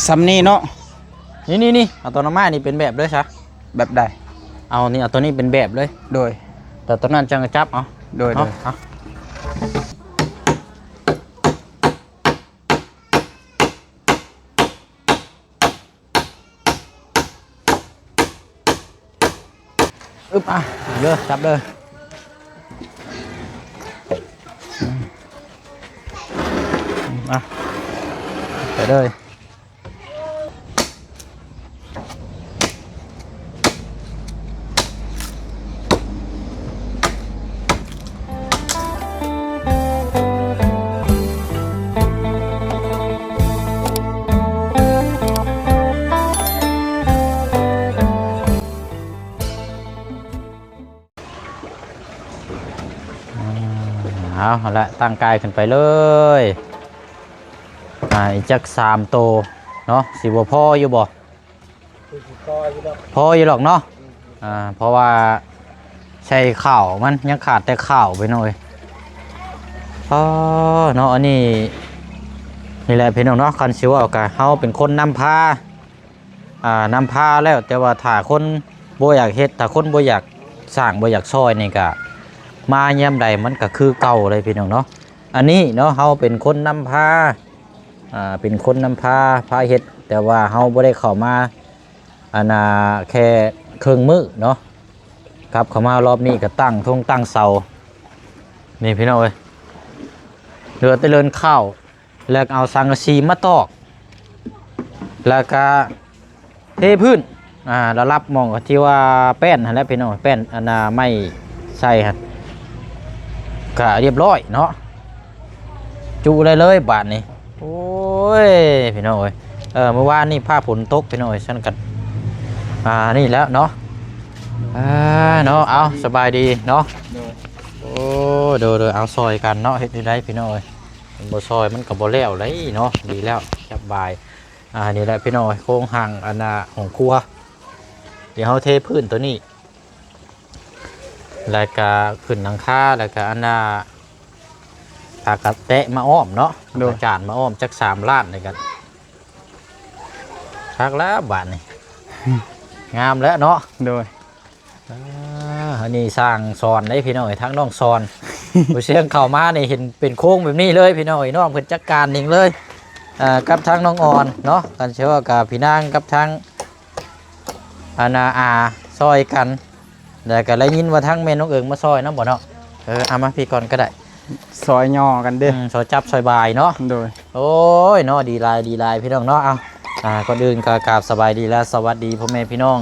ສ່ຳນີ້ເນາະ. ນີ້ໆໆ ເອົາຕົວໜໍ່ໄມ້ນີ້ເປັນແບບເລີຍຊະ. ແບບໃດ? ເອົານີ້ ເອົາຕົວນີ້ເປັນແບບເລີຍ. ໂດຍ. ແຕ່ຕົວນັ້ນຈັ່ງຈັບເອົາ. ໂດຍ ເນາະ ໂດຍ. ເອົາ. ອຶບ ອ່ະ ເດີ ຈັບເດີ ອືມ ອ່ະ ໄປເລີຍ. ເອົາລະ ຕັ້ງກາຍຂຶ້ນໄປເລີຍ. ອ່າ ອີກຈັກສາມໂຕເນາະ ຊິບໍ່ພໍຢູ່ບໍ່? ພໍຢູ່ດອກ ພໍຢູ່ດອກເນາະ. ອືມ ອ່າ ເພາະວ່າໃສ່ຂ້າວ ມັນຍັງຂາດແຕ່ຂ້າວໄປໜ້ອຍ. ອໍ ເນາະ ອັນນີ້ ນີ້ແຫຼະພີ່ນ້ອງເນາະ ຄັນຊິເວົ້າກະເຮົາເປັນຄົນນຳພາ ອ່າ ນຳພາແລ້ວ ແຕ່ວ່າຖ້າຄົນບໍ່ຢາກເຮັດ ຖ້າຄົນບໍ່ຢາກສ້າງ ບໍ່ຢາກຊ່ອຍນີ້ກະ ມາຍາມໃດມັນກະຄືເກົ່າເລີຍພີ່ນ້ອງເນາະ. ອັນນີ້ເນາະ ເຮົາເປັນຄົນນຳພາ ອ່າ ເປັນຄົນນຳພາ ພາເຮັດ ແຕ່ວ່າເຮົາບໍ່ໄດ້ເຂົ້າມາ ອັນນ່າ ແຄ່ເຄິ່ງມື້ເນາະ. ກັບເຂົ້າມາລອບນີ້ກໍຕັ້ງທົງຕັ້ງເສົາ ນີ້ພີ່ນ້ອງເອີຍ ເຫຼືອແຕ່ເລີນຂ້າວ ແລ້ວກໍເອົາສັງກະສີມາຕອກ ແລ້ວກໍເທພື້ນ ອ່າ ລະດັບໝ່ອງທີ່ວ່າແປ້ນຫັ້ນແຫຼະພີ່ນ້ອງ ແປ້ນອັນນ່າໄມ້ໃສ່ຫັ້ນ ກະຮຽບຮ້ອຍເນາະ ຈຸໄດ້ເລີຍບາດນີ້. ໂອ້ຍ ພີ່ນ້ອງເອີຍ ເອີ ມື້ວານນີ້ຟ້າຝົນຕົກພີ່ນ້ອງເອີຍ ຊັ້ນກັນ ອ່າ ນີ້ແຫຼະເນາະ ອ່າ ເນາະ ເອົາ ສະບາຍດີເນາະ. ໂດຍ ໂອ້ ໂດຍໆ ເອົາ ຊ່ອຍກັນເນາະ ເຮັດແນວໃດພີ່ນ້ອງເອີຍ ມັນບໍ່ຊ່ອຍມັນກໍບໍ່ແລ້ວເລີຍເນາະ. ດີແລ້ວ ສະບາຍ ອ່າ ນີ້ແຫຼະພີ່ນ້ອງເອີຍ ໂຄງຮ່າງອັນນ່າຫ້ອງຄົວ ດຽວເຮົາເທພື້ນຕົວນີ້ ແລ້ວກະຂຶ້ນຫຼັງຄາ ແລ້ວກະອັນນ່າ ພາກະແຕະມາອ້ອມເນາະ ໂດຍ ພາກະຈານມາອ້ອມຈັກສາມລ້ານນີ້ກະຄັກແລ້ວບາດນີ້ ງາມແລ້ວເນາະ. ໂດຍ ອ່າ ອັນນີ້ຊ່າງສອນເດ້ພີ່ນ້ອງເອີຍ ທາງນ້ອງສອນ ຜູ້ຊຽງເຂົ້າມານີ້ເຫັນເປັນໂຄງແບບນີ້ເລີຍພີ່ນ້ອງເອີຍ ນ້ອງເພິ່ນຈັດການເອງເລີຍ ອ່າ ກັບທາງນ້ອງອອນເນາະ ກັນເຊື່ອວ່າກັບພີ່ນາງກັບທາງ ອັນນ່າ ອາ ຊ່ອຍກັນ ແລ້ວກໍໄດ້ຍິນວ່າທັງແມ່ນ້ອງເອີງມາຊ່ອຍນຳບໍ່ເນາະ? ເອີ ເອົາມາພີ້ກ່ອນກໍໄດ້ ຊ່ອຍຍໍກັນເດ້ ອືມ ຊ່ອຍຈັບຊ່ອຍບາຍເນາະ. ໂດຍ ໂອ້ຍເນາະ ດີຫຼາຍ ດີຫຼາຍພີ່ນ້ອງເນາະ. ເອົາ ອ່າ ກ່ອນອື່ນກໍກາບສະບາຍດີ ແລະ ສະຫວັດດີພໍ່ແມ່ພີ່ນ້ອງ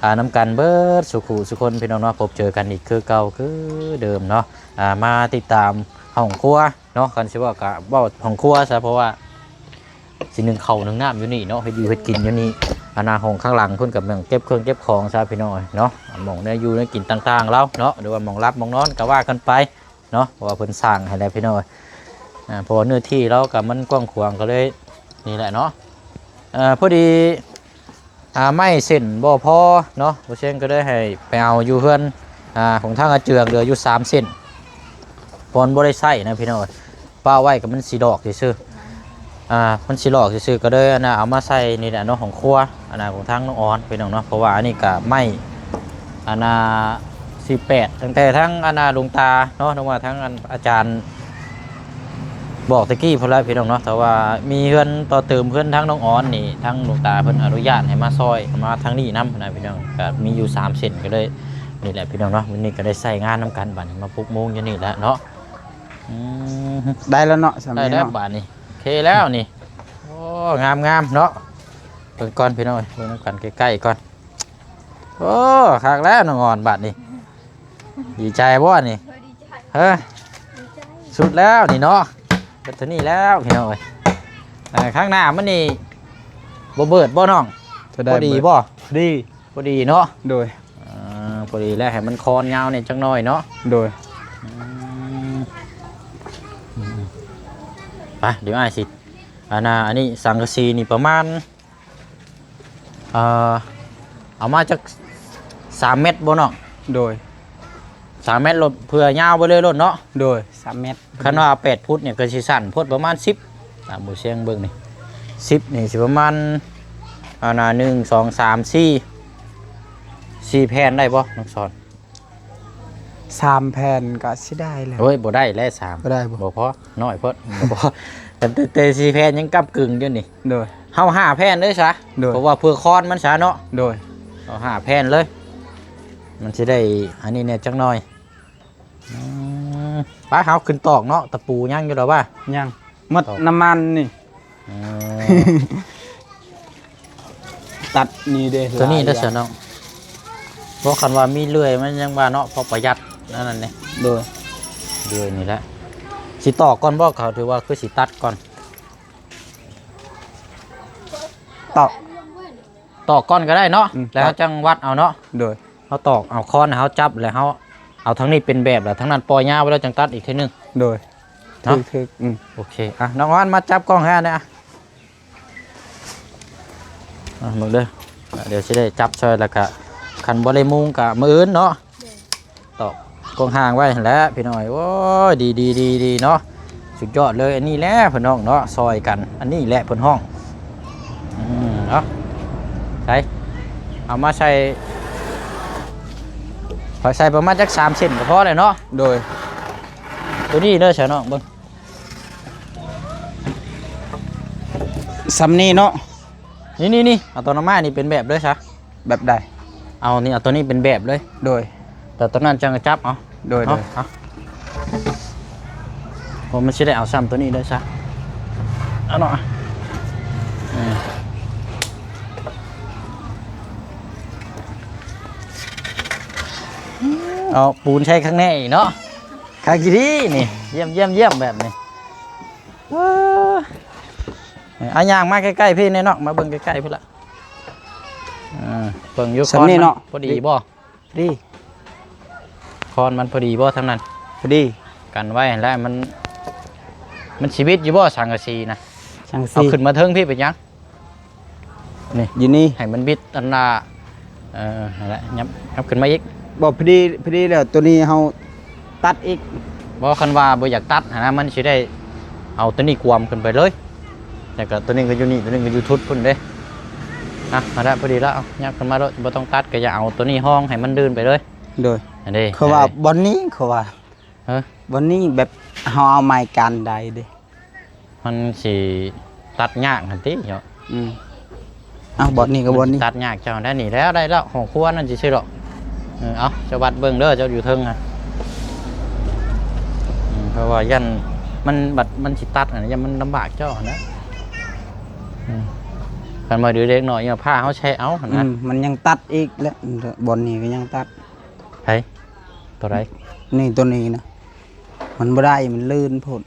ອ່າ ນຳກັນເບິດສູ່ຄູ່ສູ່ຄົນພີ່ນ້ອງເນາະ. ພົບເຈີກັນອີກຄືເກົ່າຄືເດີມເນາະ ອ່າ ມາຕິດຕາມຫ້ອງຄົວ ເນາະ ຄັນຊິເວົ້າກະເວົ້າຫ້ອງຄົວຊະ ເພາະວ່າຊິໜຶ້ງເຂົ້າໜຶ້ງນ້ຳຢູ່ນີ້ເນາະ ເຮັດຢູ່ເຮັດກິນຢູ່ນີ້. ອັນນ່າ ຫ້ອງຂ້າງຫຼັງພຸ້ນກະແມ່ນເກັບເຄື່ອງເກັບຂອງຊະພີ່ນ້ອງເນາະ ໝ່ອງແນວຢູ່ແນວກິນຕ່າງໆລາວເນາະ ຫຼືວ່າໝ່ອງຫຼັບໝ່ອງນອນກະວ່າກັນໄປເນາະ ເພາະວ່າເພິ່ນສ້າງໃຫ້ແລ້ວພີ່ນ້ອງ. ອ່າ ເພາະວ່າເນື້ອທີ່ລາວກະມັນກວ້າງຂວາງ ກະເລີຍນີ້ແຫຼະເນາະ. ເອີ ພໍດີ ອ່າ ໄມ້ເສັ້ນບໍ່ພໍເນາະ ບໍ່ເຊັງກໍເລີຍໃຫ້ໄປເອົາຢູ່ເຮືອນ ອ່າ ຂອງທາງອາເຈືອງ ເຫຼືອຢູ່ສາມເສັ້ນ ເພາະມັນບໍ່ໄດ້ໃຊ້ນະພີ່ນ້ອງ ປະໄວ້ກໍມັນຊິຫຼອກຊື່ໆ ອ່າ ມັນຊິຫຼອກຊື່ໆ ກໍເລີຍ ອັນນ່າ ເອົາມາໃສ່ນີ້ແຫຼະເນາະ ຫ້ອງຄົວ ອັນນ່າ ຂອງທາງນ້ອງອອນພີ່ນ້ອງເນາະ. ເພາະວ່າອັນນີ້ກໍໄມ້ ອັນນ່າ ສິບແປດ ຕັ້ງແຕ່ທາງ ອັນນ່າ ຫຼວງຕາເນາະ ຫຼືວ່າທາງ ອັນ ອາຈານ ບອກແຕ່ກີ້ພຸ້ນແຫຼະພີ່ນ້ອງເນາະ. ແຕ່ວ່າມີເຮືອນຕໍ່ເຕີມເຮືອນທາງນ້ອງອອນນີ້ ທາງຫຼວງຕາເພິ່ນອະນຸຍາດໃຫ້ມາຊ່ອຍ ເອົາມາທາງນີ້ນຳນະພີ່ນ້ອງ ກໍມີຢູ່ສາມເສັ້ນ ກໍເລີຍນີ້ແຫຼະພີ່ນ້ອງເນາະ. ມື້ນີ້ກໍໄດ້ໃຊ້ງານນຳກັນ ບາດນີ້ມາປຸກໂມງຢູ່ນີ້ແຫຼະເນາະ. ອືມ ໄດ້ແລ້ວເນາະ ສ່ຳນີ້ເນາະ ໄດ້ແລ້ວບາດນີ້ ໂອເຄແລ້ວນີ້. ໂອ້ ງາມໆເນາະ ເບິ່ງກ່ອນພີ່ນ້ອງ ເບິ່ງນຳກັນໃກ້ໆກ່ອນ. ໂອ້ ຄັກແລ້ວນ້ອງອອນບາດນີ້ ດີໃຈບໍ່ນີ້? ໂດຍ ດີໃຈ ເຮີ້ຍ ດີໃຈ ສຸດແລ້ວນີ້ເນາະ ເບິດເທົ່ານີ້ແລ້ວພີ່ນ້ອງເອີຍ. ເອີ ຂ້າງໜ້າມັນນີ້ບໍ່ເບີດບໍ່ນ້ອງ? ພໍດີບໍ່? ພໍດີ ພໍດີເນາະ. ໂດຍ ອ່າ ພໍດີແລ້ວ ໃຫ້ມັນຄອນຍາວແດ່ຈັກໜ້ອຍເນາະ. ໂດຍ ອືມ ໄປ ດຽວອ້າຍຊິ ອັນນ່າ ອັນນີ້ສັງກະສີນີ້ປະມານ ເອີ ເອົາມາຈັກສາມແມັດບໍ່ນ້ອງ? ໂດຍ ສາມແມັດໂລດ ເພື່ອຍາວໄປເລີຍໂລດເນາະ. ໂດຍ ສາມແມັດ. ຄັນວ່າແປດຟຸດນີ້ກໍຊິສັ້ນໂພດ ປະມານສິບ ຕາມໝູ່ຊຽງເບິ່ງນີ້ ສິບນີ້ຊິປະມານ ອັນນ່າ ໜຶ່ງ ສອງ ສາມ ສີ່ ສີ່ແຜ່ນໄດ້ບໍ່ ນ້ອງສອນ? ສາມແຜ່ນກໍຊິໄດ້ແລ້ວ. ໂອ້ຍ ບໍ່ໄດ້ແລ້ວ ສາມ ບໍ່ໄດ້ບໍ່? ບໍ່ພໍ ນ້ອຍໂພດ ບໍ່ພໍ. ແຕ່ ແຕ່ສີ່ແຜ່ນຍັງກ້ຳກຶ່ງຢູ່ນີ້. ໂດຍ. ເຮົາຫ້າແຜ່ນເລີຍຊະ. ໂດຍ. ເພາະວ່າເພື່ອຄອນມັນຊະເນາະ. ໂດຍ. ເຮົາຫ້າແຜ່ນເລີຍ ມັນຊິໄດ້ອັນນີ້ແດ່ຈັກໜ່ອຍ. ອືມ ໄປ ເຮົາຂຶ້ນຕອກເນາະ. ຕະປູຍັງຢູ່ດອກວ່າ? ຍັງ. ໝົດ ຕອກ ນ້ຳມັນນີ້. ເອີ ຕັດນີ້ເດ້ ຕົວນີ້ເດ້ ຫຼາຍ ຊະນ້ອງ. ເພາະຄັນວ່າມີເລື່ອຍມັນຍັງວ່າເນາະ ເພາະປະຢັດອັນນັ້ນເດ້. ໂດຍ. ເລື່ອຍນີ້ແຫຼະ ຊິຕອກກ່ອນບໍ່? ເຂົາຖືວ່າຄືຊິຕັດກ່ອນ. ຕອກ ຕອກກ່ອນກໍໄດ້ເນາະ. ອືມ ແລ້ວເຮົາ ຕອກ ຈັ່ງວັດເອົາເນາະ. ໂດຍ. ເຮົາຕອກເອົາຄ້ອນ ເຮົາຈັບ ແລ້ວເຮົາເອົາທາງນີ້ເປັນແບບ ແລ້ວທາງນັ້ນປ່ອຍຍາວໄວ້ ແລ້ວຈັ່ງຕັດອີກເທື່ອໜຶ່ງ. ໂດຍ. ເນາະ ຖືກໆ. ອືມ ໂອເຄ. ອ່ະ ນ້ອງອອນ ມາຈັບກ້ອງໃຫ້ແດ່. ອ່ະ ເບິ່ງເດີ ດຽວຊິໄດ້ຈັບຊ່ອຍ ແລ້ວກະຄັນບໍ່ໄດ້ມຸງກະມື້ອື່ນເນາະ. ໂດຍ. ຕອກກອງຮ່າງໄວ້ຫັ້ນແຫຼະພີ່ນ້ອງ. ໂອ້ຍ ດີໆໆໆເນາະ ສຸດຍອດເລີຍ. ອັນນີ້ແຫຼະເພິ່ນຮ້ອງເນາະ ຊ່ອຍກັນ. ອັນນີ້ແຫຼະເພິ່ນຮ້ອງ. ອືມ ເອົາ ໃສ່ ເອົາມາໃສ່ ຂ້ອຍໃສ່ປະມານຈັກສາມເຊັນກໍພໍແລ້ວເນາະ. ໂດຍ. ຕົວນີ້ເດີຊະນ້ອງ ເບິ່ງ ສ່ຳນີ້ເນາະ. ນີ້ໆໆ ເອົາຕົວໜໍ່ໄມ້ນີ້ເປັນແບບເລີຍຊະ. ແບບໃດ? ເອົານີ້ ເອົາຕົວນີ້ເປັນແບບເລີຍ. ໂດຍ. ແຕ່ຕົວນັ້ນຈັ່ງຈັບເອົາ. ໂດຍ ເນາະ ໂດຍ. ເອົາ ເພາະມັນຊິໄດ້ເອົາຊ້ຳຕົວນີ້ເລີຍຊະ. ເອົາເນາະ ອືມ ເອົາປູນໃສ່ຂ້າງໃນອີກເນາະ. ຄັກອີ່ຫຼີນີ້ ຢ້ຽມໆໆ ແບບນີ້. ເອີ ອ່ະ ຍ່າງມາໃກ້ໆ ພີ່ແດ່ເນາະ ມາເບິ່ງໃກ້ໆ ພຸ້ນລະ. ເອີ ເບິ່ງຢູ່ ສ່ຳນີ້ເນາະ ຄອນມັນພໍດີບໍ່? ພໍດີ. ຄອນມັນພໍດີບໍ່ທາງນັ້ນ? ພໍດີ. ກັນໄວ້ຫັ້ນແຫຼະ. ມັນ ມັນຊິບິດຢູ່ບໍ່ ສັງກະສີນະ? ສັງກະສີ ເອົາຂຶ້ນມາເທິງພີ້ເປັນຫຍັງ? ນີ້ ຢູ່ນີ້ ໃຫ້ມັນບິດອັນນ່າ. ເອີ ຫັ້ນແຫຼະ ຫຍັບ ຫຍັບຂຶ້ນມາອີກ. ບໍ່ ພໍດີ ພໍດີແລ້ວ ໂຕນີ້ເຮົາຕັດອີກ. ບໍ່ ຄັນວ່າບໍ່ຢາກຕັດຫັ້ນນະ ມັນຊິໄດ້ເອົາໂຕນີ້ກວມຂຶ້ນໄປເລີຍ ແລ້ວກໍໂຕນີ້ກໍຢູ່ນີ້ ໂຕນີ້ກໍຢູ່ທຸດພຸ້ນເດ້. ອ່ະ ຫັ້ນແຫຼະ ພໍດີແລ້ວ ເອົາຫຍັບຂຶ້ນມາໂລດ ບໍ່ຕ້ອງຕັດ ກໍຢ່າເອົາໂຕນີ້ຮອງໃຫ້ມັນລື່ນໄປເລີຍ. ໂດຍ ອັນນີ້ ເຂົາວ່າບ່ອນນີ້ ເຂົາວ່າ ເອີ ບ່ອນນີ້ແບບເຮົາເອົາໄມ້ກັນໄດ້ເດ້. ມັນຊິຕັດຍາກຫັ້ນຕິເນາະ. ອືມ ເອົາ ບ່ອນນີ້ກັບບ່ອນນີ້ ມັນຊິຕັດຍາກເຈົ້າໄດ້. ນີ້ແລ້ວ ໄດ້ແລ້ວ ຫ້ອງຄົວນັ້ນຊິຊື່ດອກ. ເອີ ເອົາ ເຈົ້າວັດເບິ່ງເດີ ເຈົ້າຢູ່ເທິງຫັ້ນ. ອືມ ເພາະວ່າຢ້ານມັນ ບັດມັນຊິຕັດຫັ້ນ ຢ້ານມັນລຳບາກເຈົ້າຫັ້ນນະ. ອືມ ຄັນວ່າເດັກນ້ອຍເອົາຜ້າເຮົາແຊະເອົາຫັ້ນນະ. ອືມ ມັນຍັງຕັດອີກແຫຼະ ບ່ອນນີ້ກໍຍັງຕັດ. ໃຜ? ຕົວໃດ? ນີ້ ຕົວນີ້ນະ ມັນບໍ່ໄດ້ ມັນລື່ນໂພດ.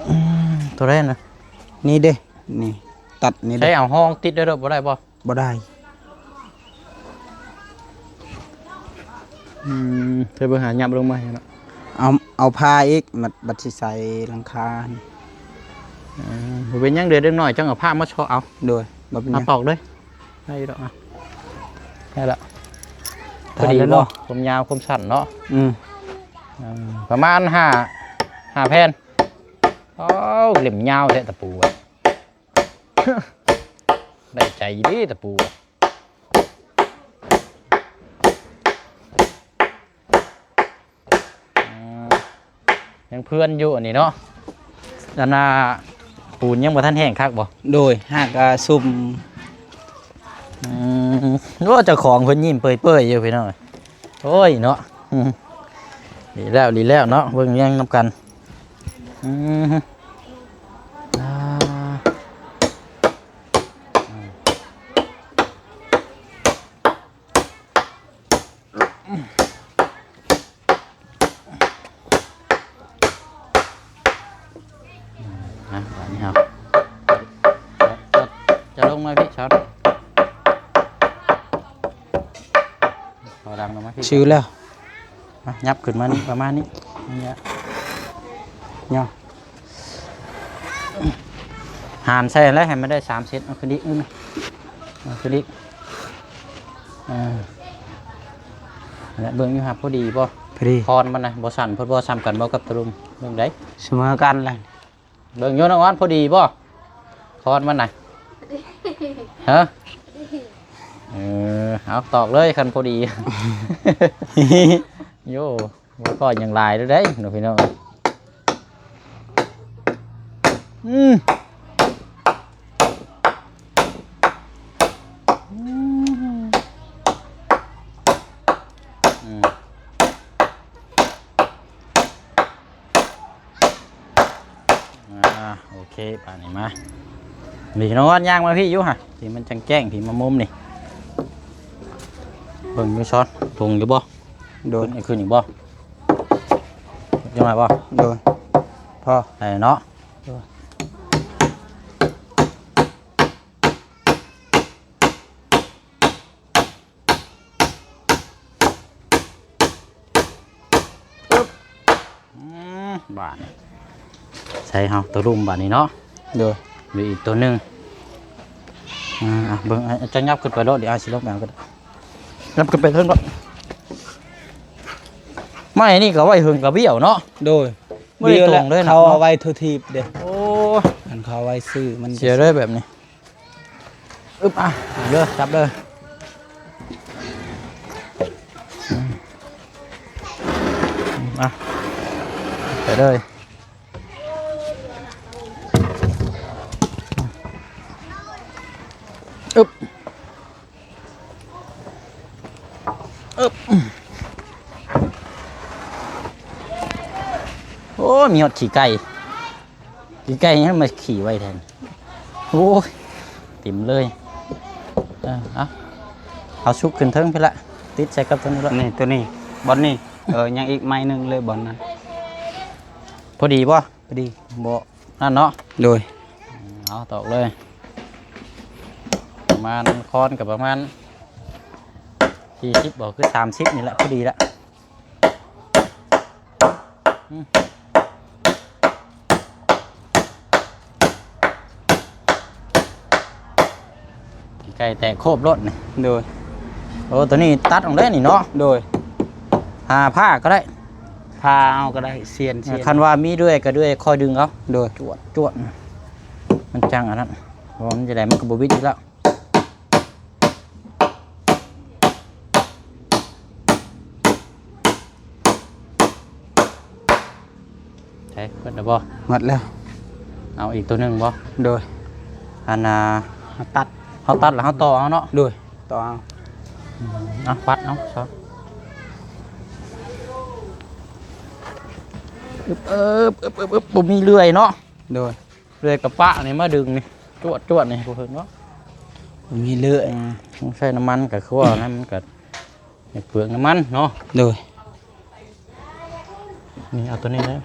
ອືມ ຕົວໃດນະ? ນີ້ເດ້ ນີ້ ຕັດນີ້ເດ້. ໃຊ້ເອົາຮອງຕິດໄດ້ໂລດ ບໍ່ໄດ້ບໍ່? ບໍ່ໄດ້. ອືມ ເດີ ເບິ່ງຫາຫຍັບລົງມາໃຫ້ເນາະ. ເອົາ ເອົາຜ້າອີກ ບັດ ບັດຊິໃສ່ຫຼັງຄາ. ເອີ ບໍ່ເປັນຫຍັງ ເດີ ເດັກນ້ອຍຈັ່ງເອົາຜ້າມາເຊາະເອົາ. ໂດຍ ບໍ່ເປັນຫຍັງ ມາຕອກເລີຍ. ໄດ້ດອກ ອ່ະ ໄດ້ລະ ໄດ້ແລ້ວເນາະ. ພໍດີບໍ່ ຄວາມຍາວຄວາມສັ້ນເນາະ? ອືມ ເອີ ປະມານຫ້າ ຫ້າແຜ່ນ. ໂອ້ ເຫຼັ້ມຍາວແທ້ຕະປູ ໄດ້ໃຈເດ້ຕະປູ. ອືມ ຍັງເພື່ອນຢູ່ອັນນີ້ເນາະ. ອັນນ່າ ປູນຍັງບໍ່ທັນແຫ້ງຄັກບໍ່? ໂດຍ ຫາກະຊຸ່ມ. ອືມ ໂອ້ ເຈົ້າຂອງເພິ່ນຍິ້ມເປີຍໆຢູ່ພີ່ນ້ອງ. ໂອ້ຍເນາະ ອືມ ດີແລ້ວ ດີແລ້ວເນາະ ເບິ່ງແຍງນຳກັນ. ອືມ ອ່າ ອ່ະ ບາດນີ້ເຮົາ ຈະ ຈະລົງມາພີ້ຊອນ ເອົາດັງລົງມາພີ້ ຊື່ແລ້ວ. ອ່ະ ຫຍັບຂຶ້ນມານີ້ ປະມານນີ້ ນີ້ແຫຼະ ຫານໃສ່ແລ້ວໃຫ້ມັນໄດ້ສາມເຊັນ. ເອົາຂຶ້ນອີກ ເອົາຂຶ້ນອີກ ເອີ ແລະ ເບິ່ງຢູ່ຫາ ພໍດີບໍ່? ພໍດີ. ຄອນມັນນະ ບໍ່ສັ້ນໂພດບໍ່? ສ່ຳກັນບໍ່ກັບຕະລຸມ? ເບິ່ງໄດ້ ສະເໝີກັນແຫຼະ. ເບິ່ງຢູ່ນ້ອງອອນ ພໍດີບໍ່? ຄອນມັນນະ ຮະ ເອີ ເອົາຕອກເລີຍຄັນພໍດີ ໂຢ ບໍ່ກໍຍັງຫຼາຍເດ້ເນາະພີ່ນ້ອງ ອືມ ອືມ ອືມ. ອ່າ ໂອເຄ ບາດນີ້ມາ ນີ້ນ້ອງວັນຍ່າງມາພີ້ຢູ່ຫະ ທີ່ມັນຈັ່ງແຈ້ງ ທີ່ມາມຸມນີ້ ເບິ່ງຢູ່ຊ້ອນ ທຸງຢູ່ບໍ່? ໂດຍ ຂຶ້ນອີກບໍ່? ຍັງມາບໍ່? ໂດຍ ພໍ ໄດ້ເນາະ ໂດຍ. ອືມ ບາດນີ້ ໃສ່ເຮົາໂຕລຸ່ມບາດນີ້ເນາະ ໂດຍ ມີອີກໂຕໜຶ່ງ ອ່າ ເບິ່ງ ເຈົ້າຫຍັບຂຶ້ນໄປໂລດ ດຽວອ້າຍຊິລົງໄປເອົາກໍໄດ້ ຫຍັບຂຶ້ນໄປເທິງໂລດ ໄມ້ນີ້ກໍໄວ້ເຫິງກະບ້ຽວເນາະ ໂດຍ ບໍ່ໄດ້ຕົງເລີຍເນາະ ເຂົາເອົາໄວ້ທົ່ວທີບເດ້ ໂອ້ຍ ຄັນເຂົາເອົາໄວ້ຊື່ມັນ ເສຍເລີຍແບບນີ້. ອຶບ ອ່ະ ເດີ ຈັບເດີ ອືມ ອ່ະ ໄປເລີຍ ອຶບ ອຶບ ໂອ້ ມີຮອດຂີ້ໄກ່. ຂີ້ໄກ່ຍັງມາຂີ້ໄວ້ແທນ ໂອ້ຍ ເຕັມເລີຍ ເອີ ເອົາ ເອົາສຸກຂຶ້ນເທິງພີ້ລະ ຕິດໃສ່ກັບຕົວນີ້ລະ ນີ້ ຕົວນີ້ ບ່ອນນີ້ ເອີ ຍັງອີກໄມ້ໜຶ່ງເລີຍບ່ອນນັ້ນ ພໍດີບໍ່? ພໍດີ ບໍ່ ນັ້ນເນາະ ໂດຍ ເອົາຕອກເລີຍ ປະມານ ຄອນກໍປະມານສີ່ສິບບໍ່ ຄືສາມສິບນີ້ແຫຼະ ພໍດີລະ. ອືມ ຂີ້ໄກ່ແຕກໂຄບໂລດນີ້ ໂດຍ ໂອ້ ຕົວນີ້ຕັດອອກໄດ້ນີ້ເນາະ ໂດຍ ຫາຜ້າກໍໄດ້ ຜ້າເອົາກໍໄດ້ ສ່ຽນ ສ່ຽນ ຄັນວ່າມີເລື່ອຍກໍເລື່ອຍຄ່ອຍດຶງເອົາ ໂດຍ ຈວດ ຈວດ ມັນຈັ່ງອັນນັ້ນ ເພາະວ່າມັນຈະໄດ້ ມັນກໍບໍ່ບິດອີກແລ້ວ. ໃສ່ເບິດແລ້ວບໍ່? ໝົດແລ້ວ ເອົາອີກຕົວໜຶ່ງບໍ່? ໂດຍ ອັນນ່າ ເຮົາຕັດ ເຮົາຕັດແລ້ວເຮົາຕໍ່ເອົາເນາະ ໂດຍ ຕໍ່ເອົາ ອືມ ເອົາປັດເອົາ ຊອກ ອຶບ ອຶບ ອຶບ ອຶບ ບໍ່ມີເລື່ອຍເນາະ ໂດຍ ເລື່ອຍກະປະນີ້ມາດຶງນີ້ ຈວດ ຈວດນີ້ ບໍ່ເຫັນບໍ່? ບໍ່ມີເລື່ອຍ ອືມ ຕ້ອງໃຊ້ນ້ຳມັນກະຄືວ່ານັ້ນ ມັນກະ ໃຫ້ເປືອງນ້ຳມັນເນາະ ໂດຍ ນີ້ເອົາຕົວນີ້ເລີຍ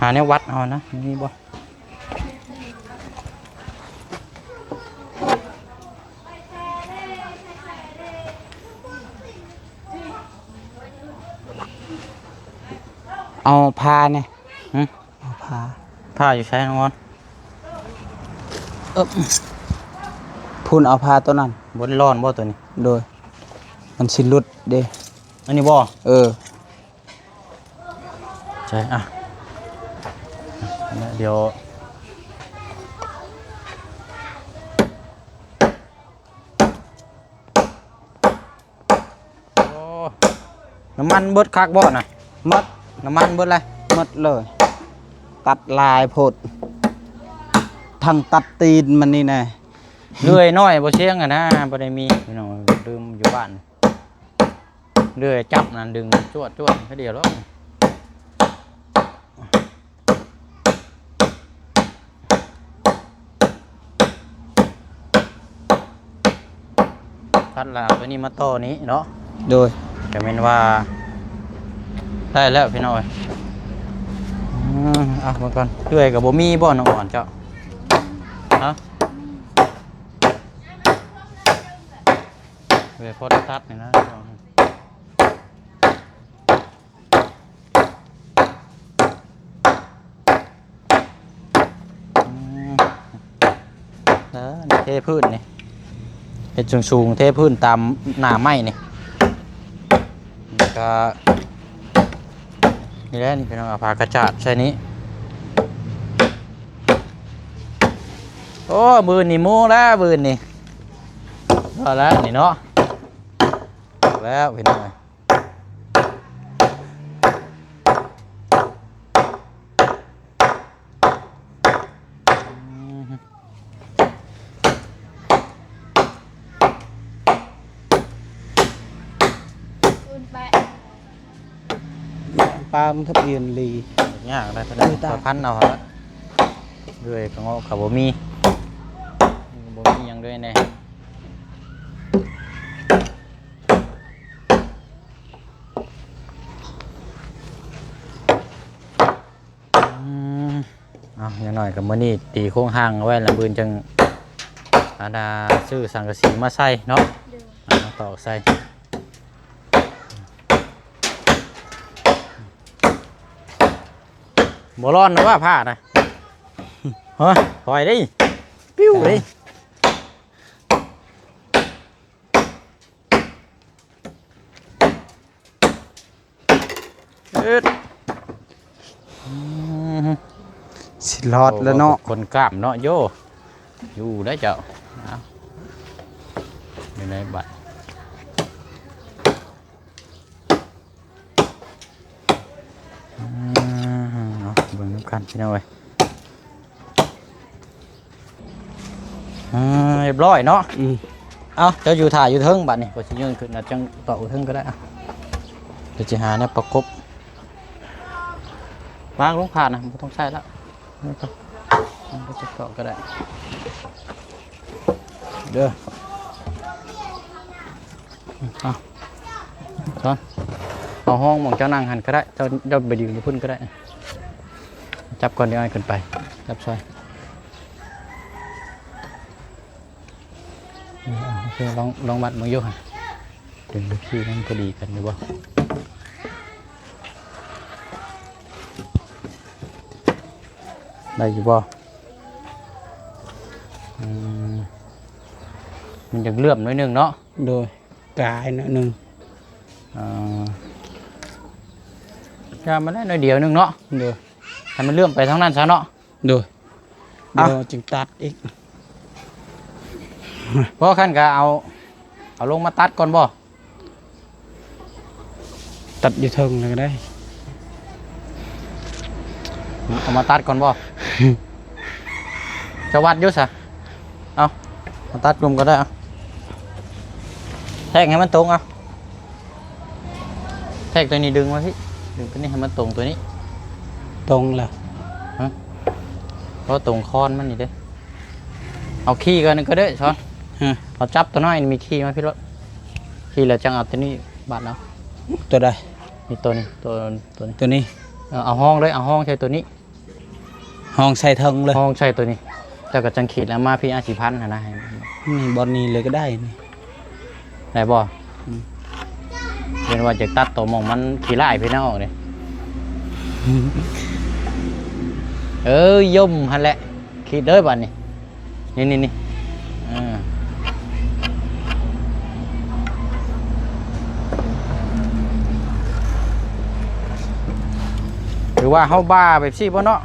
ຫາແນວວັດເອົານະ ມີບໍ່? ເອົາຜ້າແດ່ ຫຶ? ເອົາຜ້າ ຜ້າຢູ່ໃສນ້ອງອອນ? ເອີ ພຸ້ນ ເອົາຜ້າຕົວນັ້ນ ບໍ່ໄດ້ຮ້ອນບໍ່ຕົວນີ້? ໂດຍ ມັນຊິຫຼຸດເດ້ ອັນນີ້ບໍ່? ເອີ ໃຊ່ ອ່ະ ດຽວ ໂອ້ ນ້ຳມັນເບິດຄັກບໍ່ນະ? ໝົດ ນ້ຳມັນເບິດເລີຍ? ໝົດເລີຍ ຕັດຫຼາຍໂພດ ທັງຕັດຕີນມັນນີ້ນະ ເລື່ອຍນ້ອຍບໍ່ຊຽງຫັ້ນນະ ບໍ່ໄດ້ມີ ພີ່ນ້ອງ ລືມຢູ່ບ້ານ ເລື່ອຍຈັບນັ້ນດຶງຈວດໆ ຄືດຽວໂລດ. ຕັດແລ້ວເອົາຕົວນີ້ມາຕໍ່ນີ້ເນາະ ໂດຍ ກະແມ່ນວ່າໄດ້ແລ້ວພີ່ນ້ອງເອີຍ ອືມ ເອົາເບິ່ງກ່ອນ ເລື່ອຍກະບໍ່ມີບໍ່ນ້ອງອອນເຈົ້າ ຮະ ເລື່ອຍພໍໄດ້ຕັດນີ້ນະ. ອືມ ເອີ ເທພື້ນນີ້ ເຮັດສູງໆ ເທພື້ນຕາມໜ້າໄມ້ນີ້ ແລ້ວກະ ນີ້ແຫຼະ ນີ້ພີ່ນ້ອງ ເອົາຜ້າກະຈາດໃສ່ນີ້. ໂອ້ ມື້ນີ້ໝູແລ້ວ ມື້ນີ້ ພໍແລ້ວນີ້ເນາະ ແລ້ວພີ່ນ້ອງເອີຍ. ປາມທະບຽນລີ ຍາກນະ ເທົ່າໃດ ເອີ ຕາມ ກໍພັນເອົາຫັ້ນລະ ເລື່ອຍກໍເງາະກໍບໍ່ມີ ບໍ່ມີຫຍັງເລີຍແດ່. ອືມ ເອົາ ຢ່າງໜ້ອຍກໍມື້ນີ້ຕີໂຄງຮ່າງເອົາໄວ້ລະ ມື້ອື່ນຈັ່ງ ອັນນ່າ ຊື້ສັງກະສີມາໃສ່ເນາະ ໂດຍ ເອົາມາຕອກໃສ່. ບໍ່ຮ້ອນນະວ່າຜ້ານະ ຮະ ຖອຍເດ້ ປິວເດ້. ເອີດ ອືມ ຊິລອດແລ້ວເນາະ ໂອ້ ຄົນກ້າມເນາະ ໂຢ ຢູ່ໄດ້ເຈົ້າ ເອົາ ຢູ່ໃນບັດ ອືມ ເອົາ ເບິ່ງນຳກັນພີ່ນ້ອງເອີຍ. ອ່າ ຮຽບຮ້ອຍເນາະ ອືມ ເອົາ ເຈົ້າຢູ່ຖ້າຢູ່ເທິງບັດນີ້ ຂ້ອຍຊິຍື່ນຂຶ້ນ ແລ້ວຈັ່ງຕອກຢູ່ເທິງກໍໄດ້ ເອົາ ດຽວຊິຫາແນວປະກົບ ວາງລົງຜ້ານະ ບໍ່ຕ້ອງໃຊ້ແລ້ວ ມັນກໍຕອກກໍໄດ້ເດີ ເອົາ ຊ້ອນ ເອົາຫ້ອງໝ່ອງເຈົ້ານັ່ງຫັ້ນກໍໄດ້ ເຈົ້າ ເຈົ້າໄປຢືນຢູ່ພຸ້ນກໍໄດ້ ຈັບກ່ອນ ດຽວອ້າຍຂຶ້ນໄປ ຈັບຊ່ອຍ ເອີ ໂອເຄ ລອງ ລອງວັດເບິ່ງຢູ່ ດຶງເປັບຊີມັນພໍດີກັນຢູ່ບໍ່ ໄດ້ຢູ່ບໍ່? ອືມ ມັນຢາກເຫຼື້ອມໜ້ອຍໜຶ່ງເນາະ ໂດຍ ກາຍໜ້ອຍໜຶ່ງ ເອີ ກາຍມາໄດ້ໜ້ອຍດຽວໜຶ່ງເນາະ ໂດຍ ໃຫ້ມັນເຫຼື້ອມໄປທາງນັ້ນຊະເນາະ ໂດຍ ເອົ້າ ດຽວຈຶ່ງຕັດອີກ ພໍຄັນກະເອົາ ເອົາລົງມາຕັດກ່ອນບໍ່? ຕັດຢູ່ເທິງເລີຍກໍໄດ້ ເອົາມາຕັດກ່ອນບໍ່? ຈະວັດຢູ່ຊະ ເອົາ ມາຕັດກຸ່ມກໍໄດ້ ເອົາ ແທກໃຫ້ມັນຕົງ ເອົາ ແທກຕົວນີ້ດຶງມາພີ້ ດຶງຕົວນີ້ໃຫ້ມັນຕົງຕົວນີ້ ຕົງແລ້ວ ຮະ ບໍ່ຕົງຄອນມັນນີ້ເດ້ ເອົາຄີ້ກັນກໍໄດ້ ຊ້ອນ ຮະ ເອົາຈັບຕົວນ້ອຍນີ້ ມີຄີ້ມາພີ້ໂລດ ຄີ້ແລ້ວຈັ່ງເອົາຕົວນີ້ບາດເອົາ ຕົວໃດ? ນີ້ຕົວນີ້ ຕົວ ຕົວນີ້ ຕົວນີ້ ເອີ ເອົາຮອງເລີຍ ເອົາຮອງໃສ່ຕົວນີ້ ຮອງໃສ່ເທິງເລີຍ ຮອງໃສ່ຕົວນີ້ ເຈົ້າກໍຈັ່ງຂີດແລ້ວມາພີ້ ອາ ຊິພັນຫັ້ນນະ ນີ້ ບ່ອນນີ້ເລີຍກໍໄດ້ນີ້ ໄດ້ບໍ່? ອືມ ເຫັນວ່າຈະຕັດຕົວໝ່ອງມັນຂີ້ລ້າຍພີ້ນະອອກເດ້ ເອີ ຍົມຫັ້ນແຫຼະ ຂີດເລີຍບາດນີ້ ນີ້ ນີ້ ນີ້ ເອີ ຫຼືວ່າເຮົາບ່າແບບຊີ້ບໍ່ເນາະ?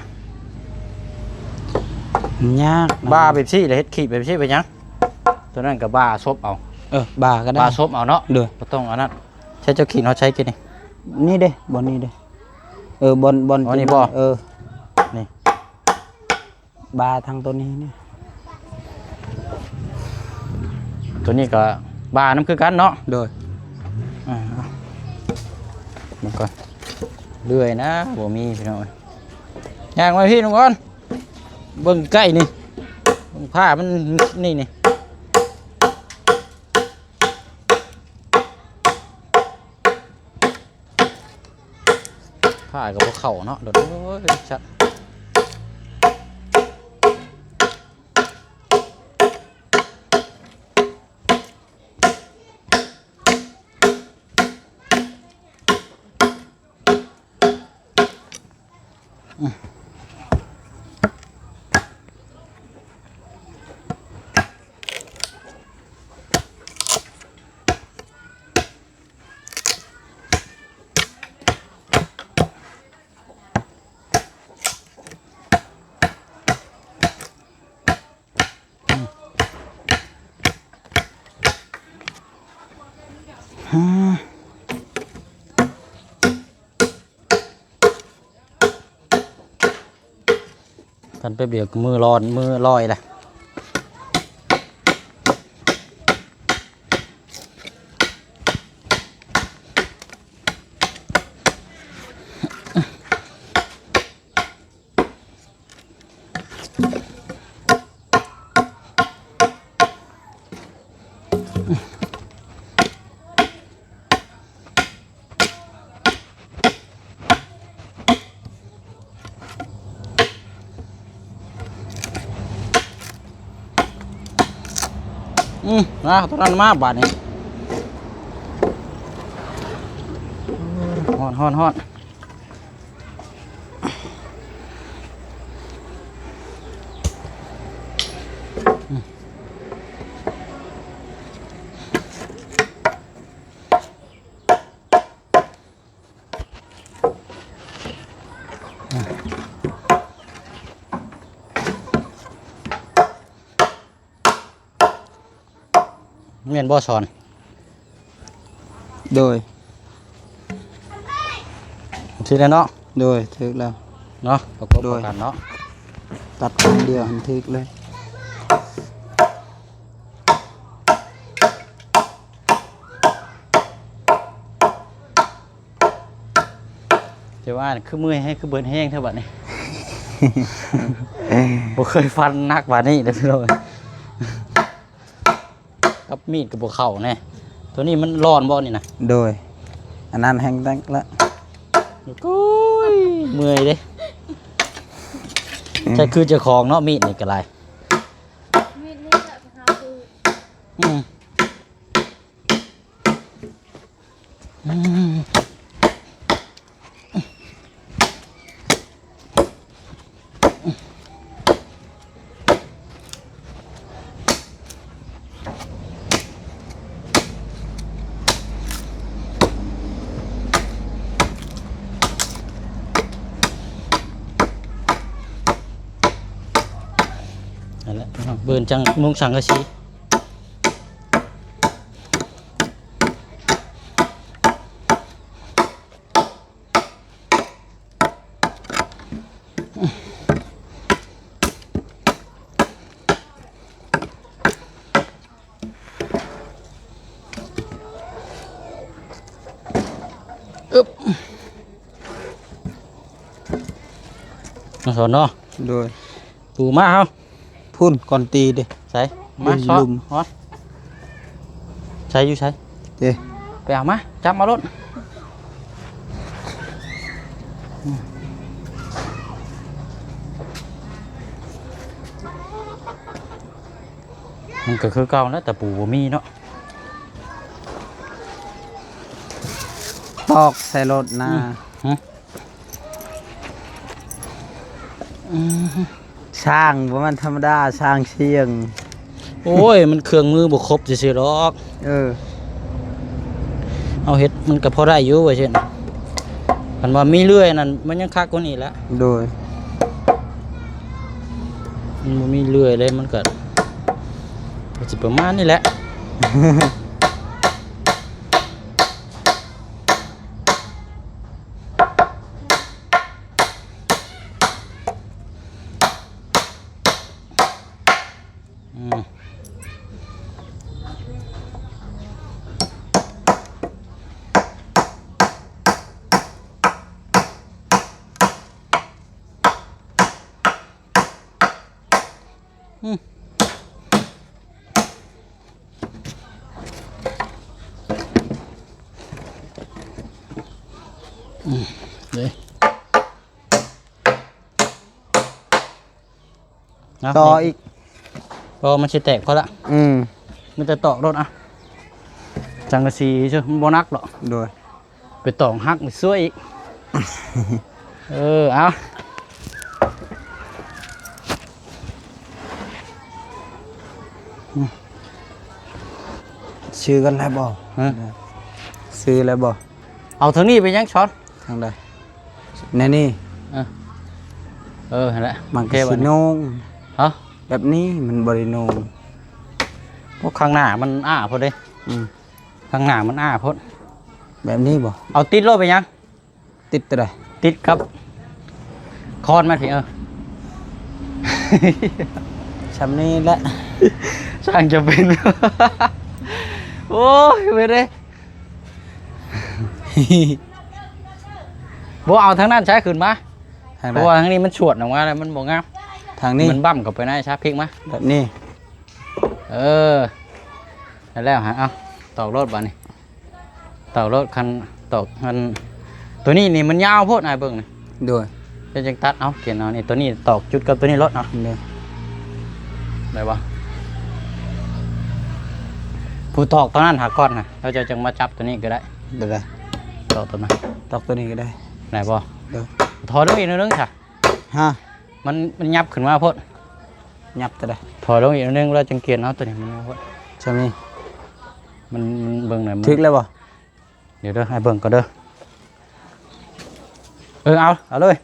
ຍາກນະ ບ່າແບບຊີ້ ແລ້ວເຮັດຂີດແບບຊີ້ໄປຫຍັງ? ຕົວນັ້ນກໍບ່າສົບເອົາ ເອີ ບ່າກໍໄດ້ ບ່າສົບເອົາເນາະ ໂດຍ ບໍ່ຕ້ອງອັນນັ້ນ ໃຊ້ເຈົ້າຂີດເຮົາໃຊ້ກິນນີ້ ນີ້ເດ້ ບ່ອນນີ້ເດ້ ເອີ ບ່ອນ ບ່ອນ ອໍ ນີ້ບໍ່ ເອີ ນີ້ ບ່າທາງຕົວນີ້ນີ້ ຕົວນີ້ກໍບ່ານຳຄືກັນເນາະ ໂດຍ ອ່າ ເບິ່ງກ່ອນ ເລື່ອຍນະ ບໍ່ມີພີ່ນ້ອງເອີຍ ຍ່າງມາພີ້ໜຶ່ງກ່ອນ ເບິ່ງໃກ້ນີ້ ເບິ່ງຜ້າມັນນີ້ນີ້ ຜ້າກໍບໍ່ເຂົ້າເນາະ ໂດດ ໂອ້ຍ ສັດ. ອືມ ອືມ ຄັນແປັບດຽວກໍມືຮ້ອນ ມືລອຍລະ. ອືມ ມາ ຕົວນັ້ນມາບາດນີ້ ຮ້ອນ ຮ້ອນ ຮ້ອນ. ແມ່ນບໍ່ສອນ? ໂດຍ ຖືກແລ້ວເນາະ? ໂດຍ ຖືກແລ້ວເນາະ ປະກົບ ໂດຍ ປະກັນເນາະ ຕັດຄັ້ງດຽວຫັ້ນຖືກເລີຍ. ແຕ່ວ່າຄືເມື່ອຍແຮງ ຄືເບິດແຮງແທ້ບັດນີ້ ບໍ່ເຄີຍຟັນໜັກປານນີ້ເດ້ພີ່ນ້ອງ. ກັບມີດກໍບໍ່ເຂົ້າແນ່. ໂຕນີ້ມັນຮ້ອນບໍ່ນີ້ນະ? ໂດຍ ອັນນັ້ນແຮງແຕກລະ. ໂອ້ຍ ເມື່ອຍເດ້. ໃຊ້ຄືເຈົ້າຂອງເນາະ ມີດນີ້ກໍໄດ້. ມີດນີ້ແຫຼະຫາຊື້. ອືມ. ນັ້ນແຫຼະ ເບິ່ງຈັງມຸງສັງກະສີ. ອຶບ ມາສອນເນາະ. ໂດຍ ປູມາເຮົາ. ພຸ້ນ ກ່ອນຕີເດ້. ໃສ ມາຊອນ ໃສ ຢູ່ໃສ? ເດ້ ໄປເອົາມາ ຈັບມາໂລດ. ມັນກໍຄືເກົ່າແຫຼະ ຕະປູບໍ່ມີເນາະ. ຕອກໃສ່ໂລດນາ. ອືມ. ອືມ ຊ່າງບໍ່ແມ່ນທຳມະດາ ຊ່າງຊ່ຽງ. ໂອ້ຍ ມັນເຄື່ອງມືບໍ່ຄົບຊື່ໆດອກ. ເອີ ເຮົາເຮັດມັນກໍພໍໄດ້ຢູ່ວ່າຊັ້ນ. ຄັນວ່າມີເລື່ອຍນັ້ນ ມັນຍັງຄັກກວ່ານີ້ແຫຼະ. ໂດຍ ມັນບໍ່ມີເລື່ອຍເລີຍ ມັນກໍ ກໍຊິປະມານນີ້ແຫຼະ. ອືມ ອືມ. ອືມ ເດ້ ເອົາ ຕໍ່ອີກ ບໍ່ ມັນຊິແຕກພໍລະ. ອືມ ມີແຕ່ຕອກໂລດ ອ່ະ ສັງກະສີຊື່ ມັນບໍ່ໜັກດອກ. ໂດຍ. ໄປຕອງຫັກມາຊ່ວຍອີກ. ເອີ ເອົາ ຊື້ກັນແລ້ວບໍ່? ຮະ? ຊື້ແລ້ວບໍ່? ເອົາທາງນີ້ໄປຍັງຊອນ? ທາງໃດ? ແນວນີ້. ເອີ ເອີ ຫັ້ນແຫຼະ ມັນກໍຊິໂໜ່ງ. ຮະ? ແບບນີ້ມັນບໍ່ໄດ້ໂໜ່ງ. ໂອ້ ຂ້າງໜ້າມັນອ້າໂພດເດ້. ອືມ. ເ ທາງໜ້າມັນອ້າໂພດ. ແບບນີ້ບໍ່? ເອົາຕິດໂລດໄປຫຍັງ? ຕິດຕົວໃດ? ຕິດກັບຄອນມັນພີ້ ເອີ ຊ່ຳນີ້ແຫຼະ ຊ່າງຈະເປັນ. ໂອ້ຍ ເວີດເດ້ ບໍ່ ເອົາທາງນັ້ນໃຊ້ຂຶ້ນມາ ທາງໃດ? ເພາະວ່າທາງນີ້ມັນສວດອອກມາແລ້ວ ມັນບໍ່ງາມ. ທາງນີ້ ມັນບັ້ມເຂົ້າໄປໃນຊະ ພິກມາ ແບບນີ້ ເອີ ແລ້ວ ເອົາ ຕອກໂລດບາດນີ້ ຕອກໂລດ ຄັນຕອກ ຄັນ ຕົວນີ້ນີ້ມັນຍາວໂພດ ອ້າຍເບິ່ງນີ້. ໂດຍ ເຈົ້າຈຶ່ງຕັດເອົາ ກຽນເອົານີ້ ຕົວນີ້ຕອກຈຸດກັບຕົວນີ້ໂລດເນາະ. ໂດຍ ໄດ້ບໍ່? ຜູ້ຕອກຕົວນັ້ນຫາກ່ອນນະ ແລ້ວເຈົ້າຈຶ່ງມາຈັບຕົວນີ້ກໍໄດ້. ໂດຍ ຕອກຕົວນັ້ນ ຕອກຕົວນີ້ກໍໄດ້ ໄດ້ບໍ່? ໂດຍ ຖອຍລົງອີກໜ້ອຍໜຶ່ງຊະ. ຮະ ມັນ ມັນຫຍັບຂຶ້ນມາໂພດ. ຫຍັບຕົວໃດ? ຖອຍລົງອີກໜ້ອຍໜຶ່ງ ແລ້ວຈຶ່ງກຽນເອົາຕົວນີ້ ມັນໂພດ ຊ່ຳນີ້ ມັນ ມັນເບິ່ງແລ້ວ ຖືກແລ້ວບໍ່? ດຽວເດີ ໃຫ້ເບິ່ງກ່ອນເດີ. ເອີ ເອົາ ເອົາເລີຍ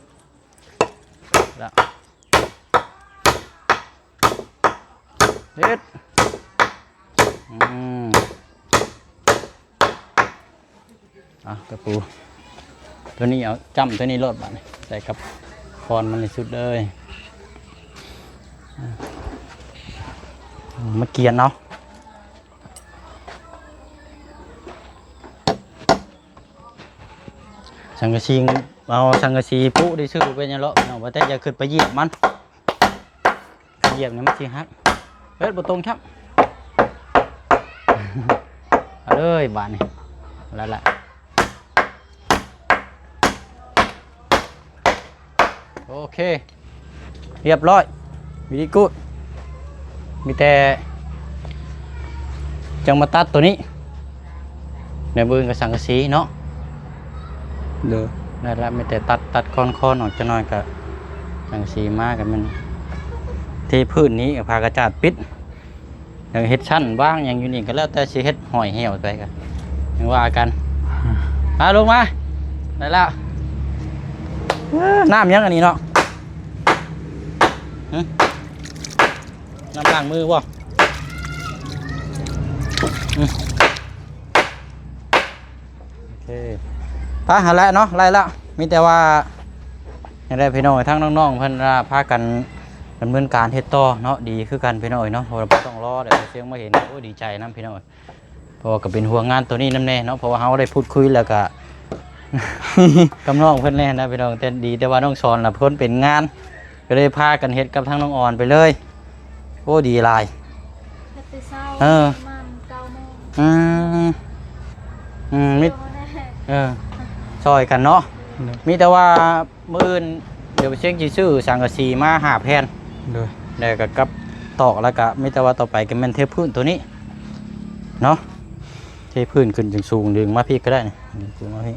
ແລ້ວ ເຮັດ ອືມ ອ່ະ ຕະປູ ຕົວນີ້ເອົາຈ້ຳຕົວນີ້ໂລດບາດນີ້ ໃສ່ກັບຄອນມັນໃຫ້ສຸດເລີຍ ມາກຽນເອົາ ສັງກະສີ ເອົາສັງກະສີປຸໄດ້ຊື່ເປັນຫຍັງເລາະ ພີ່ນ້ອງ ວ່າແຕ່ຢ່າຂຶ້ນໄປຢຽບມັນ. ຢຽບນີ້ມັນຊິຫັກ ເຮັດບໍ່ຕົງຊ້ຳ ເອົາເລີຍບາດນີ້ ແລ້ວລະ ໂອເຄ ຮຽບຮ້ອຍ very good ມີແຕ່ຈັ່ງມາຕັດຕົວນີ້ ໃນບຶງກັບສັງກະສີເນາະ. ໂດຍ ນັ້ນລະ ມີແຕ່ຕັດ ຕັດຄອນໆອອກຈັກໜ້ອຍ ກະສັງກະສີມາ ກະແມ່ນເທພື້ນນີ້ ກະຜ້າກະຈາດປິດ ແລ້ວເຮັດຊັ້ນວາງຫຍັງຢູ່ນີ້ ກະແລ້ວແຕ່ຊິເຮັດຫ້ອຍແຫ້ວໄປ ກະຍັງວ່າກັນ. ອືມ ມາ ລົງມາ ໄດ້ແລ້ວ. ເອີ ນ້ຳຫຍັງອັນນີ້ເນາະ? ຫຶ? ນ້ຳລ້າງມືບໍ່? ອືມ ໂອເຄ ໄປຫັ້ນແຫຼະເນາະ ໄລ່ລະ ມີແຕ່ວ່າ ຈັ່ງໃດພີ່ນ້ອງ ທາງນ້ອງໆເພິ່ນລະພາກັນດຳເນີນການເຮັດຕໍ່ເນາະ ດີຄືກັນພີ່ນ້ອງເອີຍເນາະ ເພາະວ່າບໍ່ຕ້ອງລໍ ແລ້ວສຽງມາເຫັນ ໂອ້ ດີໃຈນຳພີ່ນ້ອງ ເພາະວ່າກໍເປັນຫ່ວງງານໂຕນີ້ນຳແດ່ເນາະ ເພາະວ່າເຮົາໄດ້ພູດຄຸຍແລ້ວກະ ກັບນ້ອງເພິ່ນແດ່ນະພີ່ນ້ອງ ແຕ່ດີແຕ່ວ່ານ້ອງສອນລະເພິ່ນເປັນງານ ກໍເລີຍພາກັນເຮັດກັບທາງນ້ອງອອນໄປເລີຍ. ໂອ້ ດີຫຼາຍ ເຮັດແຕ່ເຊົ້າ ເອີ ປະມານເກົ້າໂມງ ອືມ ອືມ ມີ ເອີ ຊ່ອຍກັນເນາະ ໂດຍ ມີແຕ່ວ່າມື້ອື່ນ ດຽວເຊງຊິຊື້ສັງກະສີມາຫ້າແຜ່ນ ໂດຍ ແລ້ວກໍກັບຕອກ ແລ້ວກໍມີແຕ່ວ່າຕໍ່ໄປກໍແມ່ນເທພື້ນໂຕນີ້ເນາະ ເທພື້ນຂຶ້ນສູງໆ ດຶງມາພີ້ກໍໄດ້ ດຶງມາພີ້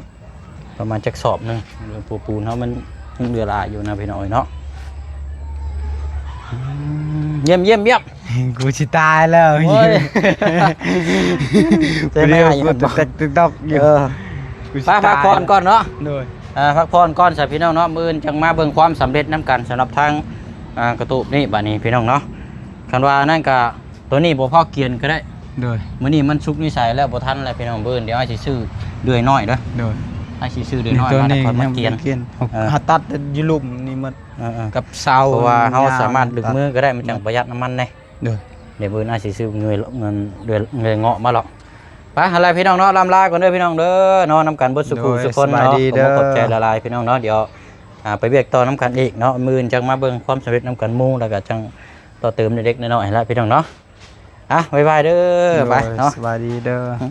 ປະມານຈັກສອບໜຶ່ງ ເລື່ອງປູປູນເຮົາມັນຍັງເຫຼືອຫຼາຍຢູ່ນະພີ່ນ້ອງເອີຍເນາະ. ອືມ ຢ້ຽມໆໆ ກູຊິຕາຍແລ້ວ ໂອ້ຍ ໃຈມາຢູ່ ກູຕົກໆຢູ່ ເອີ ໄປພັກຜ່ອນກ່ອນເນາະ ໂດຍ ອ່າ ພັກຜ່ອນກ່ອນຊະພີ່ນ້ອງເນາະ ມື້ອື່ນຈັ່ງມາເບິ່ງຄວາມສຳເລັດນຳກັນ ສຳລັບທາງ ອ່າ ກະຕູບນີ້ ບາດນີ້ພີ່ນ້ອງເນາະ ຄັນວ່ານັ້ນກະ ໂຕນີ້ບໍ່ພໍກຽນກໍໄດ້ ໂດຍ ມື້ນີ້ມັນສຸກນິໄສແລ້ວ ບໍ່ທັນແລ້ວພີ່ນ້ອງ ມື້ອື່ນດຽວອ້າຍຊິຊື້ເດືອຍນ້ອຍເດີ ໂດຍ ອ້າຍຊິຊື້ເດືອຍນ້ອຍມາ ແລ້ວຄ່ອຍມາກຽນ ເອີ ເຮົາຕັດຢູ່ລຸ່ມນີ້ໝົດ ເອີໆ ກັບເສົາ ເພາະວ່າເຮົາສາມາດດຶງມືກໍໄດ້ ມັນຈັ່ງປະຢັດນ້ຳມັນແດ່ ໂດຍ ດຽວມື້ອື່ນອ້າຍຊິຊື້ເດືອຍ ເດືອຍເງາະມາເລາະ ໄປ ຫັ້ນລະພີ່ນ້ອງເນາະ ລ່ຳລາກ່ອນເດີພີ່ນ້ອງເດີ ນອນນຳກັນເບິດສູ່ຜູ້ສູ່ຄົນເນາະ ໂດຍ ສະບາຍດີເດີ ຂອບໃຈຫຼາຍໆພີ່ນ້ອງເນາະ ດຽວ ອ່າ ໄປວຽກຕໍ່ນຳກັນອີກເນາະ ມື້ອື່ນຈັ່ງມາເບິ່ງຄວາມສຳເລັດນຳກັນໝູ່ ແລ້ວກໍຈັ່ງ ຕໍ່ເຕີມເລັກໆນ້ອຍໆຫັ້ນລະພີ່ນ້ອງເນາະ ອ່ະ ບາຍບາຍເດີ ໂດຍ ໄປເນາະ ສະບາຍດີເດີ ອື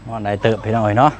ມ ນອນໄດ້ເຕີບພີ່ນ້ອງເອີຍເນາະ